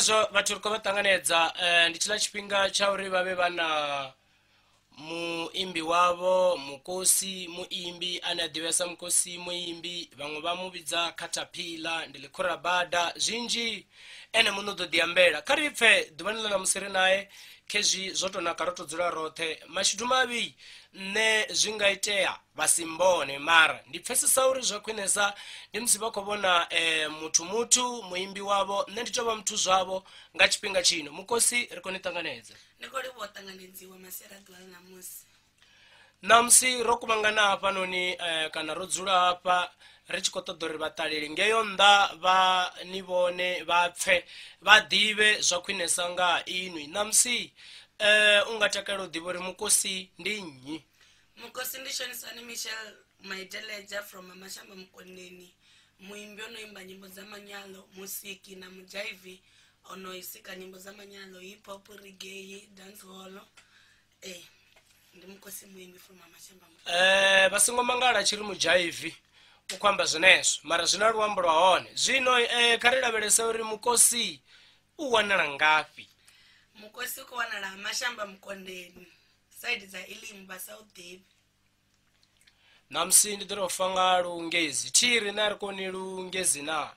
Khezwo vhathu ri khou vha ṱanganedza ndi tshiḽa tshifhinga tsha uri vha vhe vha na muimbi wavho Mukosi muimbi ane a ḓivhesa Mukosi muimbi, vhaṅwe vha mu vhidza Caterpillar, ndi ḽikhurabada zwinzhi ene muṋe u ḓo ḓi ambela. Kha ri pfe ḓuvhani ḽa ṋamusi ri nae khezwi zwo to naka ro to dzula roṱhe. Mashudu mavhi nṋe zwi nga itea vha si mbone, mara ndi pfesesa uri zwa khwinesa ndi musi vha khou vhona muthu muthu muimbi wavho, nṋe ndi tou vha muthu zwavho nga tshifhinga tshino. Mukosi ri kone ṱanganedza. Ndi khou livhuwa ṱanganedziwa masiari a ḓuvha ḽa ṋamusi. Ṋamusi ro kuvhangana hafhanoni kana ro dzula hafha ri tshi khou ṱoḓa uri vhaṱaleli ngeyo nnḓa vha ni vhone, vha pfe, vha ḓivhe zwa khwinesa nga inwi. Ṋamusi u nga takalela u ḓivha uri Mukosi ndi nnyi? Mukosi ndi Shonisani Michelle Maideleja from Mashamba Mukondeni, muimbi ono imba nyimbo dza manyalo, musiki na mujaivi ono isika nyimbo dza manyalo, hip hop, reggae, dance hall. Ndi Mukosi muimbi from Mashamba Mukondeni. Vha songo mangala tshi ri mujaivi u khou amba zwenezwo, mara zwi na luambo lwa hone. Zwino kha ri lavhelese uri Mukosi u wanala ngafhi. Mukosi u khou wanala Mashamba Mukondeni, side dza Elim vha sa u ḓivhi. Ṋamusi ndi ḓo tou fa nga lungezi thi ri na ri koni lungezi na.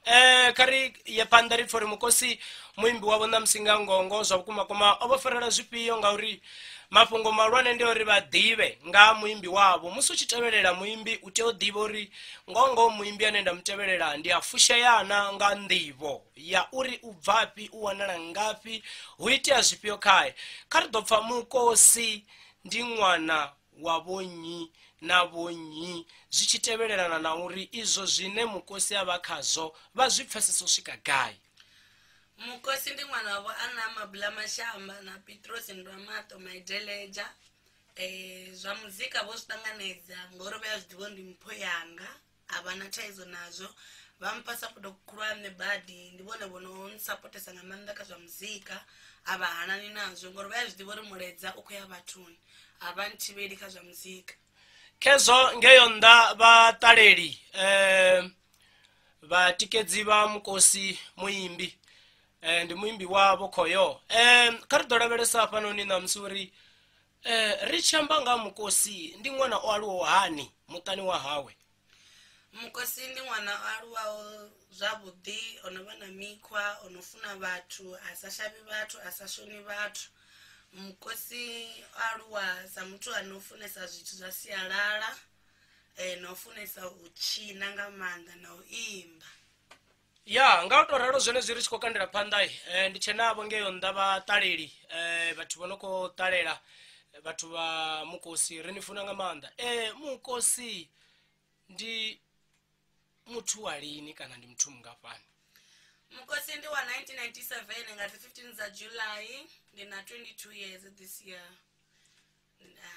Kha ri ye phanḓa ri pfe uri Mukosi muimbi wavho ṋamusi nga ngongo zwa vhukuma kuma o vha farela zwifhio, ngauri mafhungo mahulwane ndi uri vha ḓivhe nga muimbi wavho. Musi u tshi tevhelela muimbi u tea u ḓivha uri ngongo muimbi ane nda mu tevhelela ndi a fusheyana nga nḓivho ya uri u bvafhi, u wanala ngafhi, hu itea zwifhio khae. Kha ri ḓo pfa Mukosi ndi ṅwana wa vhonnyi na vhonnyi, zwi tshi tevhelelana na uri izwo zwine Mukosi a vha khazwo vha zwi pfesesa u swika gai. Mukosi ndi ṅwana wa vho Anna Mabula Mashamba na Petros Ndwamato Maideleja. Zwa muzika vho zwi ṱanganedza ngori vha ya zwi ḓivha ndi mpho yanga, a vha na thaidzo nazwo. Vha mpha support khulwane badi, ndi vhone vho no nsupportesa nga maanḓa kha zwa muzika, a vha hanani nazwo ngori vha ya zwi ḓivha uri mulaedza u khou ya vhathuni, a vha nthivheli kha zwa muzika. Khezwo ngeyo nnḓa vhaṱaleli vhatikedzi vha Mukosi muimbi ndi muimbi wavho khoyo. Kha ri ḓo lavhelesa hafhanoni ṋamusi uri ri tshi amba nga Mukosi ndi ṅwana o aluwaho hani muṱani wa hawe. Mukosi ndi ṅwana o aluwaho zwavhuḓi, o no vha na mikhwa, o no funa vhathu, a sa shavhi vhathu, a sa shoni vhathu. Mukosi o aluwa sa muthu ano funesa zwithu zwa sialala, na u funesa u tshina nga maanḓa na u imba. Ya nga u to ralo zwenezwi ri tshi khou kandela phanḓa, ndi tshe navho ngeyo nnḓa vhaṱaleli, vhathu vho no khou ṱalela, vhathu vha Mukosi ri ni funa nga maanḓa. Mukosi ndi muthu wa lini kana ndi muthu mungafhani? Mukosi ndi wa 1997 nga dzi 15 dza July, ndi na 22 years this year.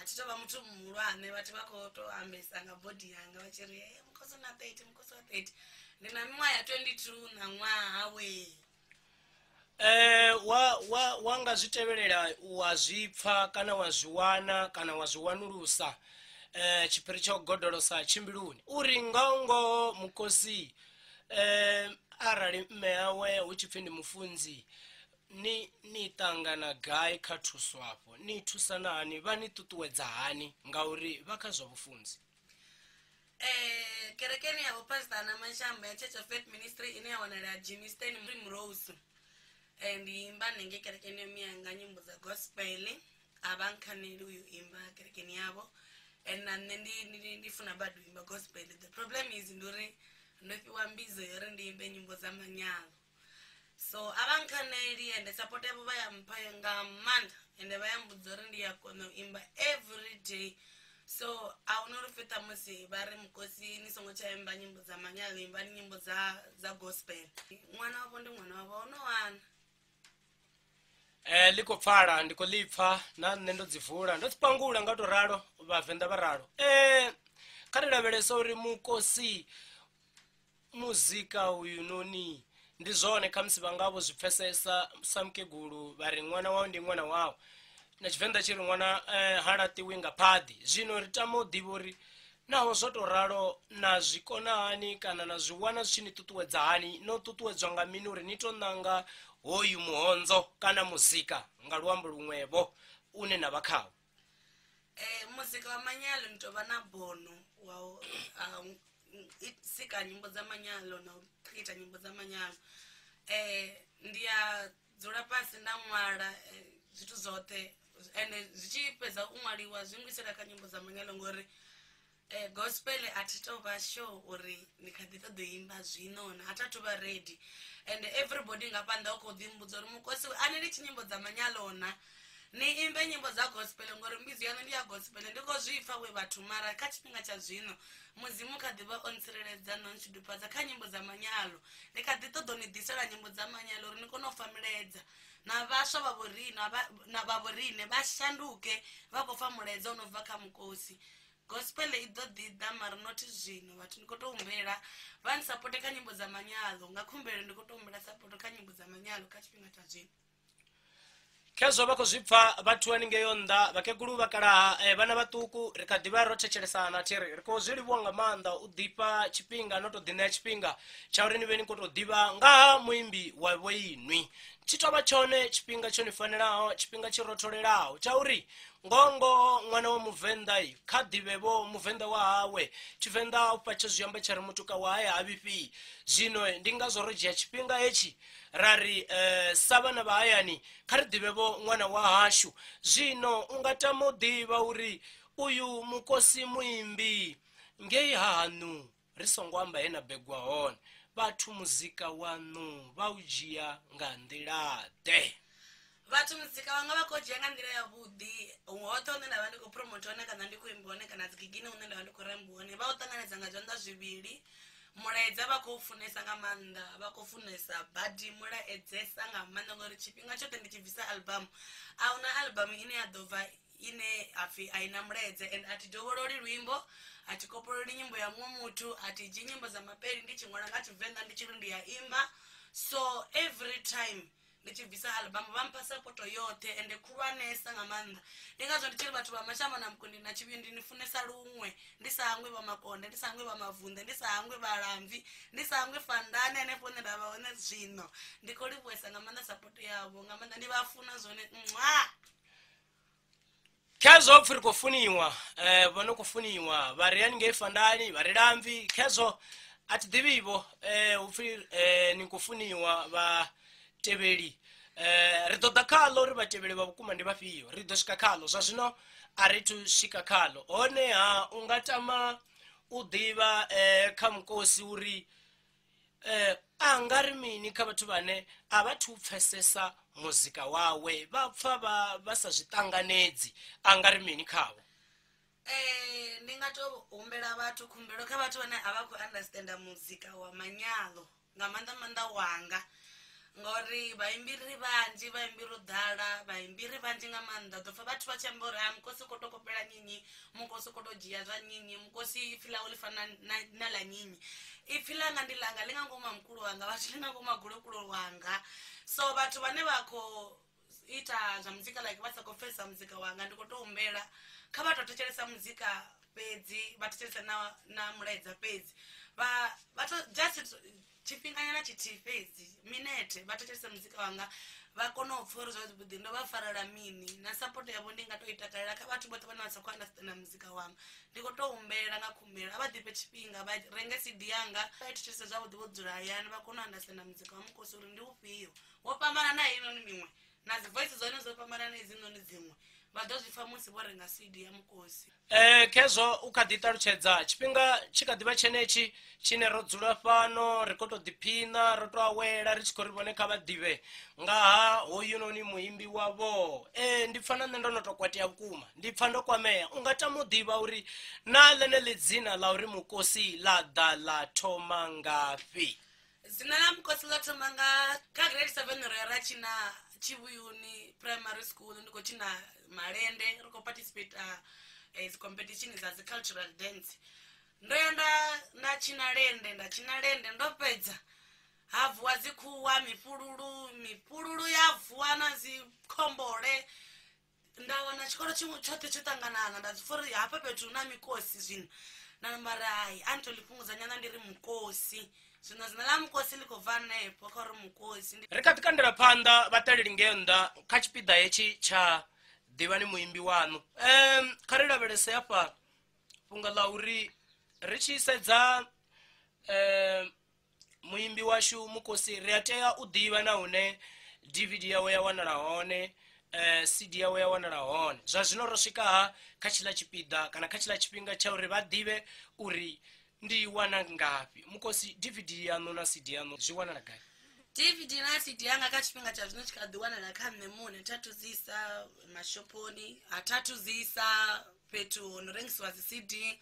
A thi tou vha muthu muhulwane, vhathu vha khou tou ambesa nga body yanga vha tshi ri Mukosi na 30, Mukosi wa 30. Ndi na miṅwaha ya 22 na ṅwaha we. Wa nga zwi tevhelela wa zwi pfa kana wa zwi wana kana wa zwi wanulusa tshiphiri tsha u godolosa tshimbiluni uri ngongo Mukosi arali mme awe hu tshi pfi ndi mufunzi, ni ṱangana gai kha thuso afho, ni thusana hani, vha ni ṱuṱuwedza hani ngauri vha kha zwa vhufunzi? Kerekeni ya vhopastor na Mashamba ya Church of Faith Ministry ine ya wanala Germiston Primrose. Ndi imba nenge kerekeni ya miyanga nyimbo dza gospel, a vha nkhaneli uyo imba kerekeni yavho. And na nṋe ndi funa badi u imba gospel. The problem is ndi uri ndo fhiwa mbidzo ya uri ndi imbe nyimbo dza manyalo. So a vha nkhaneli ende support yavho vha ya mpha nga maanḓa, ende vha ya mbudza uri ndi ya kona u imba every day. So a huna uri fhedza musi vha ri Mukosi ni songo tsha imba nyimbo dza manyalo, imbani nyimbo dza gospel. Ṅwana wavho ndi ṅwana wavho, ono wana. Ḽi khou pfala, ndi khou ḽi pfa na nṋe ndo dzi vula, ndo dzi pangula nga to ralo, vhavenḓa vha ralo. Kha ri lavhelese uri Mukosi muzika uyu noni ndi zwone khamusi vha nga vho zwi pfesesa sa mukegulu vha ri ṅwana wau ndi ṅwana wau, na tshivenḓa tshi ri ṅwana ha laṱiwi nga phaḓi. Zwino ri tama u ḓivha uri naho zwo to ralo na zwi kona hani kana na zwi wana zwi tshi ni ṱuṱuwedza hani, no ṱuṱuwedzwa nga mini uri ni to ṋanga hoyu muhonzo kana muzika nga luambo luṅwevho une na vha khawo? Muzika wa manyalo ndi tovha na bono wa sika nyimbo dza manyalo na u ita nyimbo dza manyalo. Ndi a dzula fhasi nda ṅwala zwithu zwoṱhe ende zwi tshi fhedza u ṅwaliwa zwi ngwisela kha nyimbo dza manyalo ngori gospel a thi to vha sure uri ndi kha ḓi ṱoḓa u imba zwino na a tha thu vha ready. And everybody nga phanḓa u khou ḓi mbudza uri mukosi a ni litshi nyimbo dza manyalo na ni imbe nyimbo dza gospel ngori mbidzo yaṋu ndi ya gospel. Ndi khou zwi pfa we vhathu mara kha tshifhinga tsha zwino Mudzimu kha ḓi vha o ntsireledza no ntshudufhadza kha nyimbo dza manyalo. Ndi kha ḓi ṱoḓa u ni ḓisela nyimbo dza manyalo uri ni kone u pfa milaedza na vhaswa vha vhorine vha vhorine vha shanduke vha khou pfa mulaedza u no bva kha mukosi. Gospel i ḓo ḓi ḓa mara not zwino. Vhathu ndi khou tou humbela vha nsapote kha nyimbo dza manyalo nga khumbelo, ndi khou tou humbela support kha nyimbo dza manyalo kha tshifhinga tsha zwino. Khezwo vha khou zwi pfa vhathu haningei nnḓa, vhakegulu vhakalaha, vhana vhaṱuku ri kha ḓivha ro thetshelesana thi ri khou zwi livhuwa nga maanḓa u ḓifha tshifhinga no to ḓi ṋea tshifhinga tsha uri ni vhe ni khou tou ḓivha nga ha muimbi wa vhoinwi. Tshi tovha tshone tshifhinga tsho ni fanelaho, tshifhinga tshi rotholelaho tsha uri ngongo ṅwana wa muvenḓa kha ḓivhe-vho muvenḓa wa hawe. Tshivenḓa u fha tsho zwi amba tsha ri mutuka wa hae ha vhifhi. Zwino ndi ngazwo ro dzhia tshifhinga hetshi ra ri sa vhana vha hayani kha ri ḓivhe-vho ṅwana wa hashu. Zwino u nga tama u ḓivha uri uyu mukosi muimbi ngei haṋu ri songo amba he na begwa hone, vhathu muzika waṋu vha u dzhia nga nḓila-ḓe? Vhathu muzika wanga vha khou dzhia nga nḓila yavhuḓi hoṱhe hune nda vha ndi khou promote hone kana ndi khou imba hone kana dzigigini hune nda vha ndi khou remba hone, vha u ṱanganedza nga zwanḓa zwivhili. Mulaedza vha khou funesa nga maanḓa, vha khou funesa badi mulaedzesa nga maanḓa ngori tshifhinga tshoṱhe ndi tshi bvisa album a huna album ine ya ḓo bva ine hapfi a ina mulaedza. And a thi dovhololi luimbo, a thi kopololi nyimbo ya muṅwe muthu, a thi dzhii nyimbo dza mapeli ndi tshi ṅwala nga Tshivenḓa ndi tshi ri ndi ya imba. So every time ndi tshi bvisa album vha mpha support yoṱhe ende khulwanesa nga maanḓa. Ndi ngazwo ndi tshi ri vhathu vha Mashamba na Mukundi na Tshivhindi ni funesa luṅwe, ndi sa hangwi vha Makonde, ndi sa hangwi vha Mavunḓe, ndi sa hangwi vha Lamvi, ndi sa hangwi Fandane hanefho hune nda vha hone zwino. Ndi khou livhuwesa nga maanḓa support yavho nga maanḓa, ndi vha funa zwone. Mwa Khezwo pfi ri khou funiwa, vho no khou funiwa vha ri haningei Fandani, vha ri Lamvi. Khezwo a thi ḓivhi-vho, hu pfi ni khou funiwa vhatevheli. Ri ḓo ḓa khaḽo uri vhatevheli vha vhukuma ndi vhafhio, ri ḓo swika khaḽo. Zwa zwino a ri thu swika khaḽo. Honeha u nga tama u ḓivha kha mukosi uri a nga ri mini kha vhathu vhane a vha thu pfesesa muzika wawe, vha pfa vha sa zwi ṱanganedzi, a nga ri mini khavho? Ndi nga to humbela vhathu khumbelo kha vhathu vhane a vha khou understanda muzika wa manyalo nga maanḓa maanḓa wanga, ngori vhaimbiri vhanzhi, vhaimbiri ro ḓala, vhaimbiri vhanzhi nga maanḓa. Ḓo pfa vhathu vha tshi amba uri ha mukosi u khou tou kopela nyinyi, mukosi u khou tou dzhia zwa nyinyi, mukosi ipfi ḽawe ḽi fana na ḽa nyinyi. Ipfi ḽanga ndi ḽanga, ḽi nga ngomu ha mukulu wanga, vhathu ḽi nga ngomu ha gulokulu wanga. So vhathu vhane vha khou ita zwa muzika like vha sa khou pfesa muzika wanga, ndi khou tou humbela kha vha tou thetshelesa muzika fhedzi, vha thetshelese na mulaedza fhedzi, vha to just tshifhinganyana tshithihi fhedzi minete vha thetshelese muzika wanga vha kone u pfha uri zwavhuḓi ndo vha farela mini. Na support yavho ndi nga to i takalela kha vhathu vhoṱhe vhane vha sa khou understanda muzika wanga. Ndi khou tou humbela nga khumbelo a vha ḓifhe tshifhinga vha renge CD yanga vha i thetshelese zwavhuḓi vho dzula hayani vha kone u understanda muzika wa mukosi uri ndi ufhio, wo fhambana na heinoni miṅwe na dzi voice dzone dzo fhambana na hedzinoni dziṅwe, vha ḓo zwi pfa musi vho renga CD ya mukosi. Khezwo u kha ḓi ṱalutshedza tshifhinga tshi kha ḓivha tshenetshi tshine ro dzula fhano ri khou tou ḓiphina, ro tou awela ri tshi khou ri vhone kha vha ḓivhe nga ha hoyunoni muimbi wavho. Ndi pfa na nṋe ndo no tou kwatea vhukuma, ndi pfa ndo kwamea. U nga tama u ḓivha uri na ḽeneḽi dzina ḽa uri mukosi ḽa ḓa ḽa thoma ngafhi? Dzina ḽa mukosi ḽo thoma nga kha grade 7 ro ya ra tshina Tshivhuyuni primary school, ndi khou tshina malende, ri khou participate dzi competition dza dzi cultural dance. Ndo ya nda tshina lende, nda tshina lende ndo fhedza ha vuwa dzi khuwa, mifhululu, mifhululu ya vuwa na dzi khombole. Nda wana tshikolo tshiṅwe tshoṱhe tsho ṱanganana, nda zwi pfa uri hafha fhethu hu na mikosi zwino. Nda amba uri hai, a ni to ḽi fhungudza nyana ndi ri mukosi. Zwino dzina ḽa Mukosi ḽi khou bva hanefho kha uri Mukosi. Ri kha ḓi kandela phanḓa vhaṱaleli ngeo nnḓa kha tshipiḓa hetshi tsha ḓivhani muimbi waṋu. Kha ri lavhelese hafha fhungo ḽa uri ri tshi sedza muimbi washu Mukosi, ri a tea u ḓivha na hune DVD yawe ya wanala hone, CD yawe ya wanala hone. Zwa zwino ro swika ha kha tshiḽa tshipiḓa kana kha tshiḽa tshifhinga tsha uri vha ḓivhe uri ndi wana ngafhi. Mukosi, DVD yaṋu na CD yaṋu zwi wanala gai? DVD na CD yanga kha tshifhinga tsha zwino tshi kha ḓi wanala kha nṋe muṋe, thathu dzi isa mashoponi, a thathu dzi isa fhethu ho no rengisiwa dzi CD,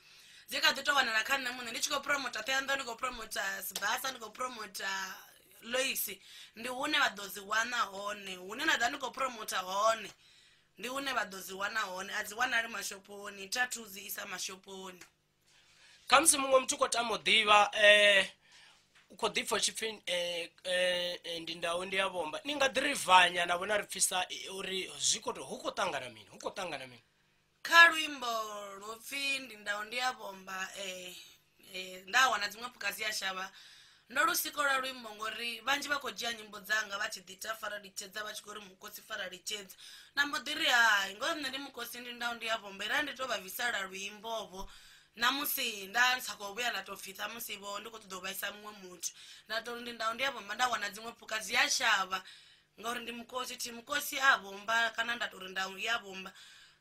dzi kha ḓi tou wanala kha nṋe muṋe. Ndi tshi khou promota Ṱhohoyanḓou, ndi khou promota Sibasa, ndi khou promota Loisi, ndi hune vha ḓo dzi wana hone. Hune nda ḓa ndi khou promota hone ndi hune vha ḓo dzi wana hone. A dzi wanali mashoponi, thathu dzi isa mashoponi. Khamusi muṅwe muthu khou tama u ḓivha, u khou ḓipfa tshipfi ndi ndau ndi ya vhomba, ni nga ḓi ri vanya na vhona ri pfisa uri zwi khou hu khou ṱangana mini, hu khou ṱangana mini? Kha luimbo lwo pfi ndi ndau ndi ya vhomba, nda wana dziṅwe phukha dzi a shavha. Ndo lu sika lwa luimbo ngori vhanzhi vha khou dzhia nyimbo dzanga vha tshi ḓi ita fara litshedza, vha tshi khou ri Mukosi fara litshedza. Na mbo ḓi ri hai, ngori nṋe ndi Mukosi ndi ndau ndi ya vhomba, ira ndi tou vha bvisela luimbo vho. Na musi nda sa khou vhuya nda tou pfi ṱhamusi vho ndi khou ṱoḓa u vhaisa muṅwe muthu, nda tou ndi ndau ndi ya vhomba, nda wana dziṅwe phukha dzi a shavha ngauri ndi Mukosi, thi Mukosi a vhomba kana nda tou ri ndau ya vhomba.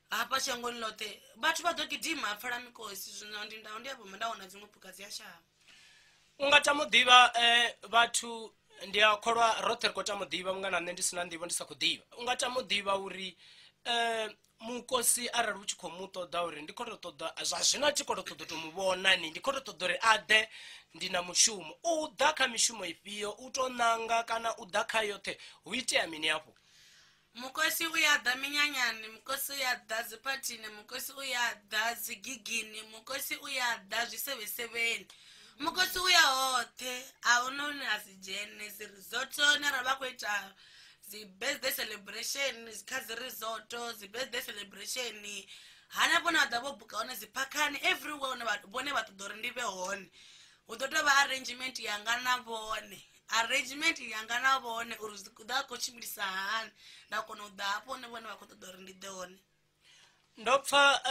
Hafha shangoni ḽoṱhe vhathu vha ḓo gidima ha pfala mikosi. Zwino ndi ndau ndi ya vhomba, nda wana dziṅwe phukha dzi a shavha. U nga tama u ḓivha vhathu, ndi a kholwa roṱhe ri khou tama u ḓivha, vhunga na nṋe ndi sina nḓivho ndi sa khou ḓivha. U nga tama u ḓivha uri Mukosi arali u tshi khou mu ṱoḓa, uri ndi khou tou ṱoḓa zwa zwino, tshi khou tou ṱoḓa to mu vhona ni, ndi khou tou ṱoḓa uri a ḓe, ndi na mushumo. U ḓa kha mishumo ifhio? U tou ṋanga kana u ḓa kha yoṱhe? Hu itea mini hafho? Mukosi u ya ḓa minyanyani, Mukosi u ya ḓa dziphathini, Mukosi u ya ḓa dzigigini, Mukosi u ya ḓa zwisevhesevheni, Mukosi u ya hoṱhe. A huna hune a si dzhene. Dzi resort arali vha khou ita dzi birthday celebration kha dzi resort, dzi birthday celebration hanefho hune vha ḓa vho buka hone, dzi phakhani, everywhere hune vhone vha ṱoḓa uri ndi vhe hone. Hu ḓo tovha arrangement yanga na vhone, arrangement yanga na vhone uri zwi ḓa khou tshimbilisa hani, nda kona u ḓa hafho hune vhone vha khou ṱoḓa uri ndi ḓe hone. Ndo pfa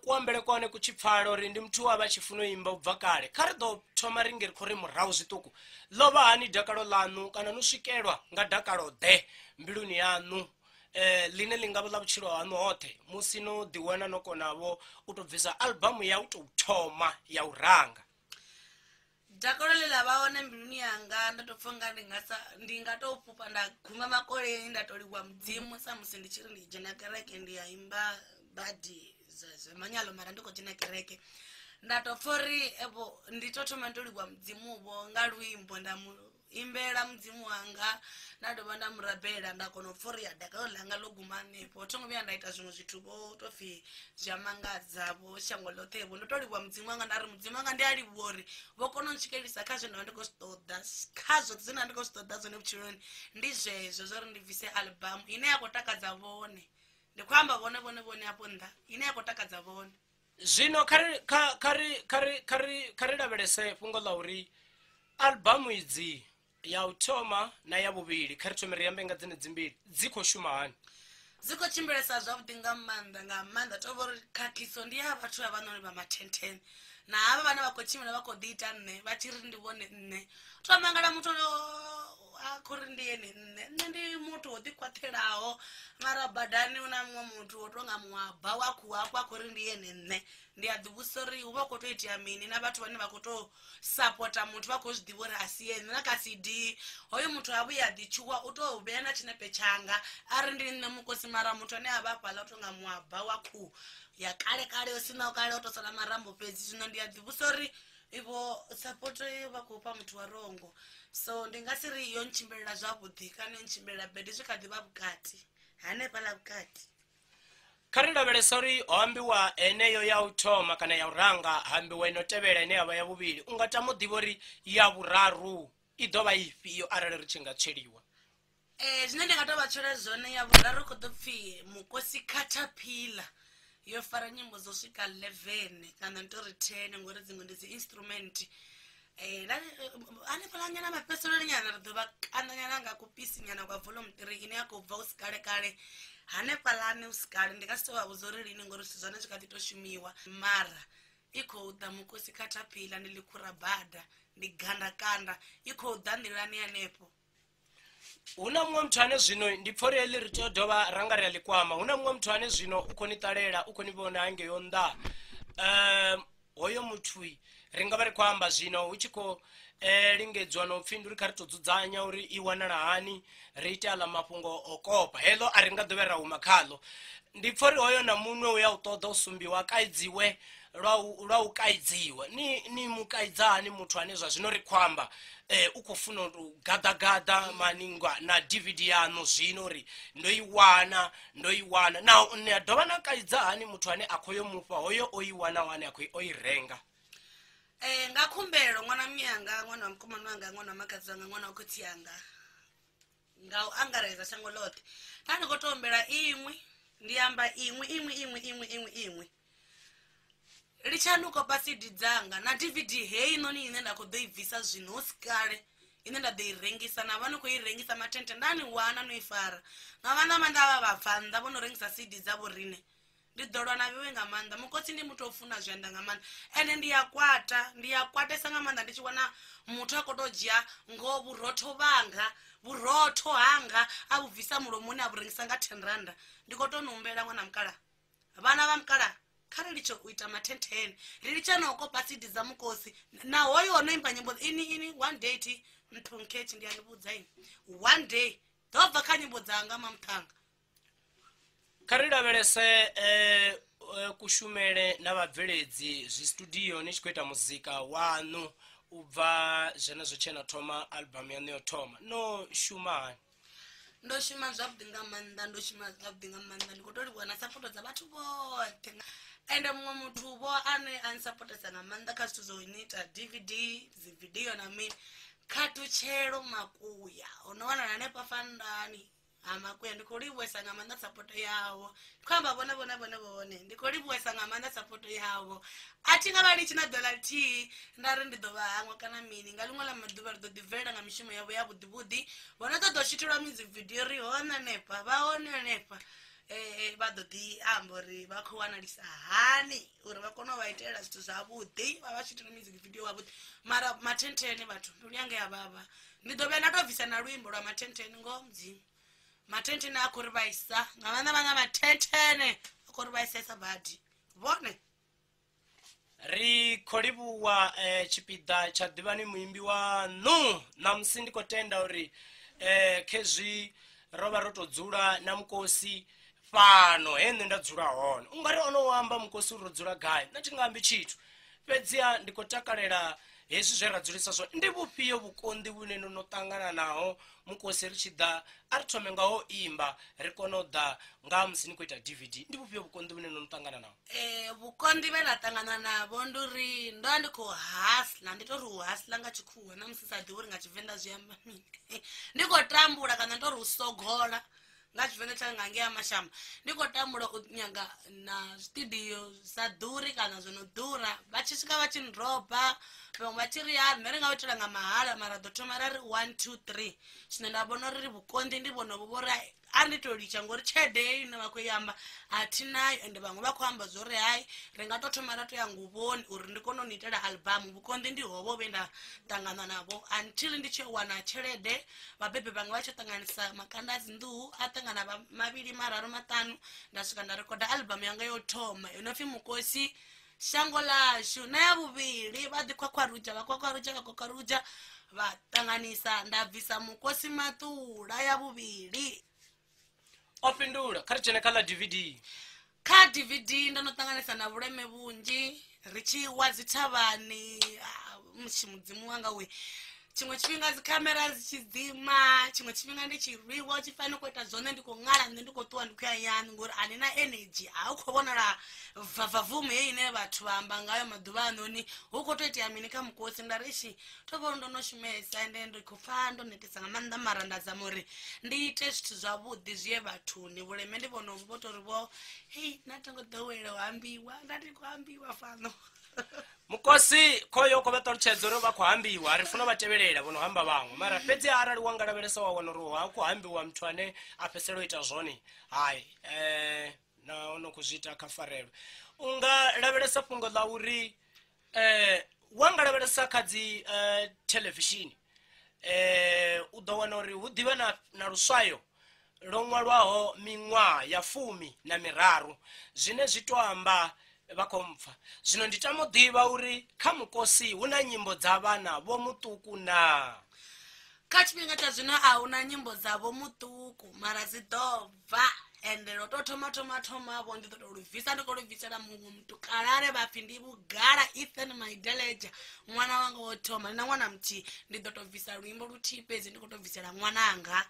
kuambele kwane ku tshi pfala uri ndi muthu wa vha tshi funa u imba u bva kale. Kha ri ḓo thoma ri nge ri khou ri murahu zwiṱuku, ḽo vha hani dakalo ḽaṋu kana no swikelwa nga dakalo ḓe mbiluni yaṋu, ḽine ḽi nga vha ḽa vhutshilo haṋu hoṱhe musi no ḓiwana no konavho u tou bvisa albamu ya u tou thoma ya u ranga? Dakalo ḽe ḽa vha hone mbiluni yanga, nda tou pfa unga ndi nga tou fhufha nda guma makoleni, nda tou livhuwa Mudzimu. Sa musi ndi tshi ri ndi dzhena kereke ndi ya imba badi zwa manyalo, mara ndi khou dzhena kereke, nda tou pfa uri evo ndi tou thoma ndo livhuwa Mudzimu vho nga luimbo, nda mu imbela Mudzimu wanga, nda dovha nda mu rabela, nda kona u pfa uri ya dakalo ḽanga ḽo guma hanefho. Tho ngo vhuya nda ita zwiṅwe zwithu vho tou pfi zwi a mangadza vho shango ḽoṱhe vho. Ndo tou livhuwa Mudzimu wanga, nda ri Mudzimu wanga ndi a livhuwa uri vho kona u ntswikelisa kha zwe nda vha ndi khou zwi ṱoḓa, kha zwoṱhe zwe nda vha ndi khou zwi ṱoḓa zwone vhutshiloni ndi zwezwo zwa uri ndi bvise album ine ya khou takadza vhone. Ndi khou amba vhone vhone vhone hafho nnḓa, ine ya khou takadza vhone. Zwino kha ri lavhelese fhungo ḽa uri albamu idzi ya u thoma na ya vhuvhili, kha ri thome ri ambe nga dzine dzimbili, dzi khou shuma hani? Dzi khou tshimbilesa zwavhuḓi nga maanḓa, nga maanḓa. To vha uri khakhiso ndi ya vhathu havhanoni vha mathenthen na havha vhane vha khou tshimbila vha khou ḓi ita nṋe vha tshi ri ndi vhone nṋe. To mangala muthu a khou ri ndi ene nṋe, nṋe ndi muthu wo ḓikhwaṱhelaho, mara badani hu na muṅwe muthu wo tonga muaba wa khuhu hafho a khou ri ndi ene nṋe. Ndi a ḓivhudzisa uri hu vha hu khou tou itea mini, na vhathu vhane vha khou tou sapota muthu vha khou zwi ḓivha uri a si ene. Na kha CD hoyo muthu a vhuya a ḓi tshuwa u tou vhea na tshinepe tshanga a ri ndi nṋe Mukosi, mara muthu ane a vha hafhaḽa u tonga muaba wa khuhu ya kale kale yo sinaho kale o tou sala marambo fhedzi. Zwino ndi a ḓivhudzisa uri ivo sapoto vha khou fha muthu wa rongo, so ndi nga si ri yo ntshimbilela zwavhuḓi kana yo ntshimbilela bede, zwi kha ḓi vha vhukati hanefhaḽa vhukati. Kha ri lavhelesa uri ho ambiwa heneyo ya u thoma kana ya u ranga, ha ambiwa ino tevhela ine ya vha ya vhuvhili. U nga tama u ḓivha uri ya vhuraru i ḓo vha ifhio arali ri tshi nga tsweliwa? Zwine ndi nga tou vha tswela zwone, ya vhuraru khou ḓo pfhi Mukosi Caterpillar, yo fara nyimbo dzo swika 11 kana ndi tou ri 10 ngori dziṅwe ndi dzi instrument. Hanefhaḽa nyana mafhedziseloni nyana ri ḓo vha kanda nyana nga kupisi nyana kwa volume 3 ine ya khou bva u si kale kale hanefhaḽani u si kale. Ndi nga si to vha vhudza uri lini ngori zwithu zwone zwi kha ḓi to shumiwa, mara i khou ḓa mukosi khathaphila, ndi ḽikhura bada, ndi gandakanda, i khou ḓa nḓilani hanefho. Hu na muṅwe muthu ane zwino ndi pfha uri heḽi ri tea u dovha ra nga ri a ḽi kwama. Hu na muṅwe muthu ane zwino u khou ni ṱalela, u khou ni vhona hangei nnḓa. Hoyo muthu ri nga vha ri khou amba zwino hu tshi khou lingedzwa na u pfhi ndi uri kha ri to dzudzanya uri i wanala hani, ri ite aḽa mafhungo o kopa heḽo a ri nga ḓovhe ra huma khaḽo. Ndi pfha uri hoyo na muṅwe u ya u ṱoḓa u sumbiwa kaidziwe lwa u kaidziwa. Ni mu kaidza hani muthu ane zwa zwino ri khou amba u khou funa u gaḓagaḓa maningwa na DVD yaṋu zwino uri ndo i wana, ndo i wana. Na ni a dovha na kaidza hani muthu ane a khou yo mufha hoyo o i wanaho ane a khou o i renga? Nga khumbelo ṅwana miyanga, ṅwana wa mukomana wanga, ṅwana wa makhadzi wanga, ṅwana wa khotsi yanga, nga u angaredza shango ḽoṱhe, nda ndi khou tou humbela iṅwi, ndi amba iṅwi iṅwi iṅwi iṅwi iṅwi iṅwi, litshani u kopa CD dzanga na DVD heyi noni ine nda khou ḓo i bvisa zwino hu si kale, ine nda ḓo i rengisa na vha ni khou i rengisa mathenthe nda ni wana no i fara nga maanḓa maanḓa avha vha bva nnḓa vho no rengisa CD dza vho riṋe. Ndi ḓo lwa na vhiwe nga maanḓa. Mukosi ndi muthu o funa zwienda nga maanḓa, ende ndi ya kwata, ndi ya kwatesa nga maanḓa ndi tshi wana muthu a khou tou dzhia ngo vhurotho vhanga, vhurotho hanga a vhu bvisa mulomoni a vhu rengisa nga 10 randa. Ndi khou tou ni humbela ṅwana mukala, vhana vha mukala, kha ri litshe u ita mathentene, ri litshe na u kopa CD dza mukosi na hoyo ono imba nyimbo ini ini one day thi nthonkethi, ndi a ni vhudza ini one day ḓo bva kha nyimbo dzanga mamuthanga. Kha ri lavhelese kushumele na vhabveledzi zwi studio ni tshi khou ita muzika waṋu u bva zwenezwo tshe na thoma album yaṋu yo thoma, no shuma hani? Ndo shuma zwavhuḓi nga maanḓa, ndo shuma zwavhuḓi nga maanḓa. Ndi khou tou livhuwa na sapoto dza vhathu vhoṱhe, ende muṅwe muthu vho ane a nsapotesa nga maanḓa kha zwithu zwo ita DVD, dzi video na mini, Khathutshelo Makuya o no wanala hanefha Fandani ha Makuya. Ndi khou livhuwesa nga maanḓa sapoto yavho, ndi khou amba vhone vhone vhone vhone, ndi khou livhuwesa nga maanḓa sapoto yavho. A thi nga vha litshi na ḓuvha ḽithihi nda ri ndi ḓo vha hangwa kana mini, nga ḽiṅwe ḽa maḓuvha ri ḓo ḓi bvelela nga mishumo yavho ya vhuḓi vhuḓi. Vho no ṱoḓa u shuthelwa music video ri hone hanefha, vha hone hanefha, vha ḓo ḓi amba uri vha khou wanalisa hani uri vha kone u vha itela zwithu zwavhuḓi, vha vha shuthele music video wavhuḓi. Mara mathentene vhathu mbilu yanga ya vhavha, ndi ḓo vhuya nda tou bvisa na luimbo lwa mathentene ngoho mudzimu. Mathentene a khou ri vhaisa nga maanḓa maanḓa, mathentene a khou ri vhaisesa badi vhone. Ri khou livhuwa tshipiḓa tsha ḓivhani muimbi waṋu. Ṋamusi ndi khou tenda uri khezwi ro vha ro tou dzula na mukosi fhano he nṋe nda dzula hone, u nga ri ono amba mukosi uri ro dzula gai, nṋe thi nga ambi tshithu, fhedziha ndi khou takalela hezwi zwe ra dzulisa zwone. Ndi vhufhio vhukonḓi vhune no no ṱangana naho mukosi ri tshi ḓa? A ri thome nga ho imba ri kone u ḓa nga musi ni khou ita DVD. Ndi vhufhio vhukonḓi vhune no no ṱangana naho? Vhukonḓi vhe nda ṱangana navho ndi uri ndo vha ndi khou hasla, ndi tori u hasla nga tshikhuwa na musi sa ḓivhi uri nga Tshivenḓa zwi amba mini. Ndi khou tambula kana ndi tori u sogola nga Tshivenḓa tsha nga ngei Mashamba, ndi khou tambula u nyaga na studio sa ḓuri kana zwo no ḓura. Vha tshi swika vha tshi nroba, vhaṅwe vha tshi ri ha nṋe ri nga u itela nga mahala, mara ḓo thoma ra ri 1 2 3. Zwino nda vhona uri vhukonḓi ndi vhona vho uri a ndi to litsha ngori tshelede heyi ine vha khou i amba a thi nayo, ende vhaṅwe vha khou amba zwo ri hai ri nga tou thoma ra to ya nguvhoni uri ndi kone u ni itela album. Vhukonḓi ndi hovho vhe nda ṱangana navho until ndi tshi wana tshelede. Vhabebi vhanga vha tshi ṱanganisa makanda a dzinḓuhu a ṱangana vha mavhili mararu maṱanu, nda swika nda rekoda album yanga yo thoma yo no pfi Mukosi Shango Ḽashu, na ya vhuvhili vha ḓi khwakhwarudza vha khwakhwarudza vha khwakhwarudza vha ṱanganisa nda bvisa Mukosi Maṱula ya vhuvhili. O fhindula, kha ri dzhene kha ḽa DVD. Kha DVD ndo no ṱanganisa na vhuleme vhunzhi ri tshi wa dzithavhani, mudzimu wanga we. Tshiṅwe tshifhinga dzi khamera dzi tshi dzima, tshiṅwe tshifhinga ndi tshi rwiwa, tshi fani khou ita zwone ndi khou ṅala nṋe ndi khou ṱuwa ndi khou ya yani ngori a ni na energy, a hu khou vhonala vavavumu heyi ine vhathu vha amba ngayo maḓuvha anoni. Hu khou tou itea mini kha mukosi? Nda ri tshi to vha ndo no shumesa ende ndi khou pfha ndo netesa nga maanḓa, mara nda zama uri ndi ite zwithu zwavhuḓi zwi ye vhathuni. Vhuleme ndi vhona vho tori vho hei na tho ngo ḓowela u ambiwa, nda ndi khou ambiwa fhano. Mukosi khoyo kho vha ṱalutshedza uri vha khou hambiwa, ri funa vha tevhelela vho no hamba vhaṅwe, mara fhedzi arali wa nga lavhelesa wa wana uri ha khou hambiwa muthu ane a fhedzisela u ita zwone, hai na ono khou zwi ita kha farelwe. U nga lavhelesa fhungo ḽa uri wa nga lavhelesa kha dzi thelevishini, u ḓo wana uri hu ḓivha na luswayo lwo ṅwalwaho miṅwaha ya 13, zwine zwi to amba vha khou mpfa. Zwino ndi tama u ḓivha uri kha mukosi hu na nyimbo dza vhana vho muṱuku na? Kha tshifhinga tsha zwino a hu na nyimbo dza vho muṱuku, mara dzi ḓo bva. Ende lwo to thoma thoma thoma vho ndi ḓo to lubvisa, ndi khou lubvisela muṅwe mutukalale vha pfhi ndi vhugala Ethan Maideleja, ṅwana wanga wo thoma, ndi na ṅwana muthihi, ndi ḓo to bvisa luimbo luthihi fhedzi, ndi khou to bvisela ṅwananga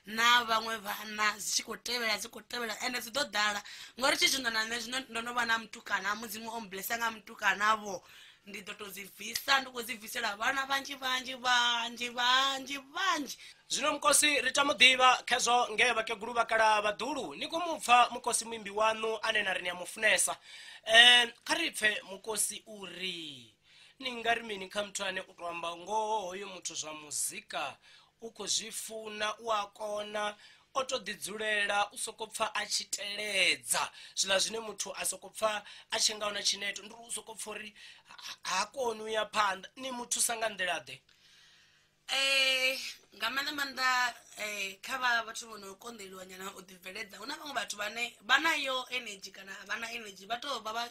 na vhaṅwe vhana, zwi tshi khou tevhela, zwi khou tevhela, ende zwi ḓo ḓala ngori tshi zwino na nṋe zwino ndo no vha na mutukana, Mudzimu o mblesa nga mutukana vho, ndi ḓo to dzi bvisa, ndi khou dzi bvisela vhana vhanzhi vhanzhi vhanzhi vhanzhi vhanzhi. Zwino mukosi ri tama u ḓivha khezwo nge vhakegulu vha kala vhaḓulu, ni khou mupfa mukosi muimbi waṋu ane na ri ni a mu funesa. Kha ri pfe mukosi uri ni nga ri mini kha muthu ane u to amba ngoho hoyo muthu zwa muzika u khou zwi funa, u a kona, o to ḓi dzulela u soko pfa a tshi teledza zwiḽa zwine muthu a soko pfa a tshi nga una tshineto, ndi uri u soko pfa uri ha koni u ya phanḓa, ni mu thusa nga nḓila ḓe? Nga maanḓa maanḓa kha vha vhathu vho no konḓeliwa nyana u ḓi bveledza, hu na vhaṅwe vhathu vhane vha na yo energy kana a vha na energy, vha tou vha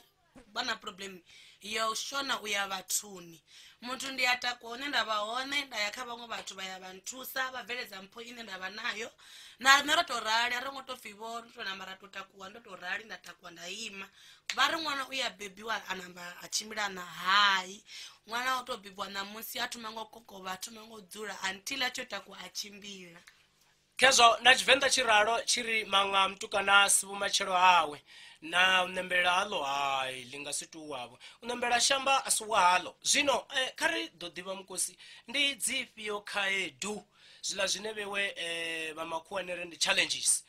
vha na problem yo shona u ya vhathuni. Muthu ndi a takuwa hune nda vha hone, nda ya kha vhaṅwe vhathu vha ya vha nthusa, vha bveledza mpho ine nda vha nayo. Na riṋe ro to rali, a ro ngo to pfhi vho ndo to namba ra to takuwa, ndo to rali nda takuwa nda ima. Vha ri ṅwana u ya bebiwa a namba a tshimbila na hai, ṅwana o to bebiwa ṋamusi a thoma ngo kokovha, a thoma ngo dzula until a tshi takuwa a tshimbila. Khezwo na Tshivenḓa tshi ralo tshi ri maṅwe a mutukana a si vhumatshelo hawe, na u ṋembela haḽo hai ḽi nga si tuwavho, u ṋembela shamba a si wa haḽo. Zwino kha ri ḓo ḓivha mukosi ndi dzifhio khaedu zwiḽa zwine vhewe vha makhuwa ni ri ndi challenges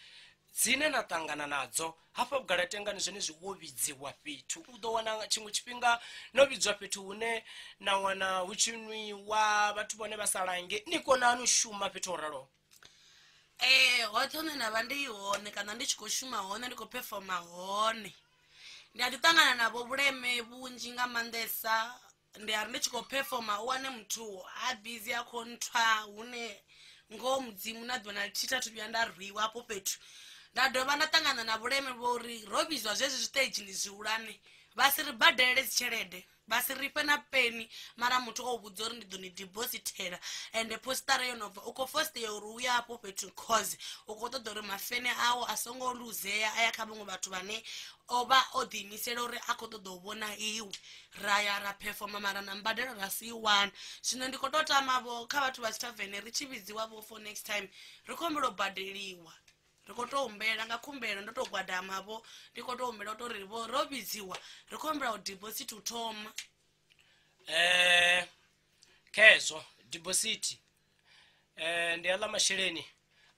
dzine na ṱangana nadzo hafha vhugalatengani zwenezwi wo vhidziwa fhethu. U ḓo wana tshiṅwe tshifhinga no vhidzwa fhethu hune na wana hu tshi nwiwa, vhathu vhone vha sa lange, ni kona hani u shuma fhethu ho raloho? Hoṱhe hune nda vha ndi hone kana ndi tshi khou shuma hone, ndi khou performa hone, ndi a ḓi ṱangana navho vhuleme vhunzhi nga maanḓesa. Ndi a ri ndi tshi khou performa u wane muthu a busy a khou nthwa hune ngoho Mudzimu na ḓuvha na ḽithihi tha thu vhuya nda rwiwa hafho fhethu. Nda dovha nda ṱangana na vhuleme vho uri ro vhidzwa zwezwi zwiṱeidzhini zwihulwane, vha si ri badelele dzi tshelede, vha si ri fhe na peni, mara muthu o vhudza uri ndi ḓo ni depositela, ende postara yo no bva u khou fostea uri u ya hafho fhethu cause u khou ṱoḓa uri mafene awo a songo luzea a ya kha vhaṅwe vhathu vhane o vha o ḓiimisela uri a khou ṱoḓa u vhona iwe. Ra ya ra performa mara na mbadelo ra si i wane. Zwino ndi khou tou tama vho kha vhathu vha tshitavene ri tshi vhidziwa vho for next time ri khou humbela u badeliwa, ri khou tou humbela nga khumbelo, ndo tou gwadama vho, ndi khou tou humbela u tou ri vho ro vhidziwa ri khou humbela u deposit u thoma. Khezwo deposit ndi aḽa masheleni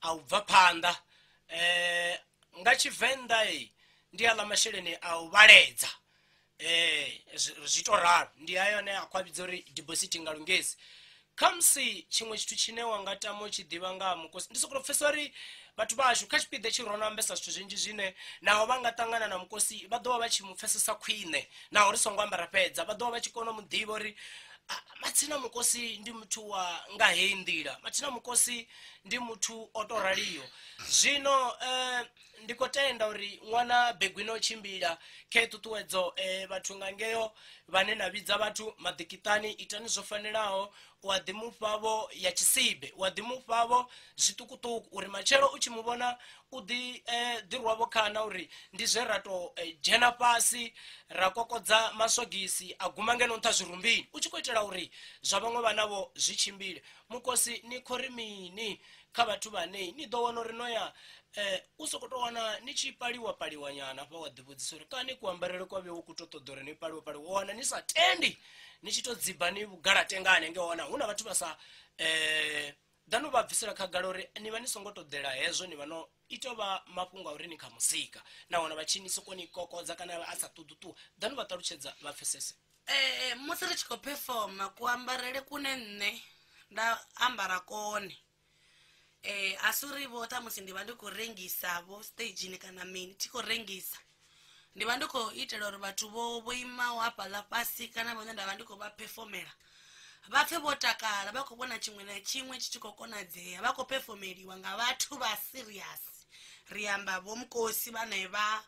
a u bva phanḓa, nga Tshivenḓa ndi aḽa masheleni a u vhaledza, zwi to ralo, ndi hayo ane a khou a vhidza uri deposit nga lungesi. Khamusi tshiṅwe tshithu tshine wa nga tama u tshi ḓivha nga ha mukosi, ndi sokou pfesesa uri vhathu vhashu kha tshipiḓa tshi ro no ambesa zwithu zwinzhi zwine naho vha nga ṱangana na mukosi vha ḓo vha vha tshi mu pfesesa khwine, naho ri songo amba ra fhedza vha ḓo vha vha tshi kona u mu ḓivha uri matsina mukosi ndi muthu wa nga heyi nḓila, matsina mukosi ndi muthu o to raliho. Zwino ndi khou tenda uri ṅwana begwini o tshimbila khe ṱuṱuwedzo vhathu nga ngeo vhane na vhidza vhathu maḓikiṱani, itani zwo fanelaho, u a ḓi mufhavho ya tshisibe, u a ḓi mufhavho zwiṱukuṱuku uri matshelo u tshi mu vhona u ḓi ḓirwavho khana uri ndi zwe ra to dzhena fhasi ra kokodza maswogisi a guma ngeno nṱha zwirumbini, u tshi khou itela uri zwa vhaṅwe vhanavho zwi tshimbile. Mukosi ni khou ri mini kha vhathu vhane ni ḓo wana uri no ya u sokou tou wana ni tshi paliwa paliwa nyana hafha wa ḓivhudzisa uri kani kuambarele kwa vhewe ku tou ṱoḓa uri ni paliwe paliwe, wa wana ni sa tendi ni tshi tou dziba ni vhugalatenga hanengei, wa wana hu na vhathu vha sa ḓa no vha bvisela khagala uri ni vha ni songo ṱoḓela hezwo, ni vha no ita vha mafhungo a uri ni kha muzika, nahone vha tshi ni soko ni kokodza kana a sa ṱoḓi u ṱuwa, ḓa no vha ṱalutshedza vha pfesese. Musi ri tshi khou performa kuambarele kune nṋe nda ambara kone, a si uri vho ṱhamusi ndi vha ndi khou rengisa vho stagini kana mini, thi khou rengisa, ndi vha ndi khou itela uri vhathu vho imaho hafhaḽa fhasi kana vhone nda vha ndi khou vha performela vha pfe vho takala, vha khou vhona tshiṅwe na tshiṅwe tshi tshi khou konadzea, vha khou performeliwa nga vhathu vha serious. Ri amba vho Mukosi vhane vha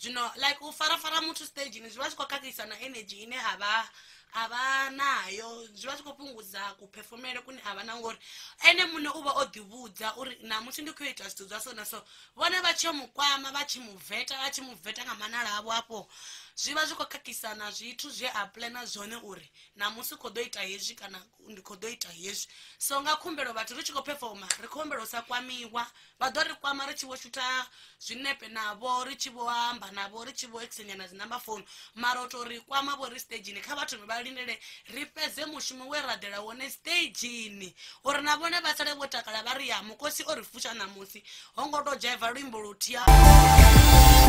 zwino like u farafara muthu stagini zwi vha zwi khou khakhisa na energy ine a vha nayo, zwi vha zwi khou fhungudza kuphefomele kune a vha na, ngori ene muṋe u vha o ḓivhudza uri namusi ndi khou ita zwithu zwa so na so, vhone vha tshi mu kwama vha tshi mu veta vha tshi mu veta nga manala avho afho, zwi vha zwi khou khakhisa na zwithu zwe a plana zwone uri namusi khou ḓo ita hezwi kana ndi khou ḓo ita hezwi. So nga khumbelo vhathu ri tshi khou performa ri khou humbela u sa kwamiwa, vha ḓo ri kwama ri tshi vho shutha zwinepe navho, ri tshi vho amba navho, ri tshi vho exchange na dzi number phone, mara u tou ri kwama vho ri stagini, kha vhathu vha lindele ri fhedze mushumo we ra ḓela wone stagini uri na vhone vha sale vho takala vha ri ya Mukosi o ri fusha ṋamusi, ho ngo tou dzhaiva luimbo luthihi.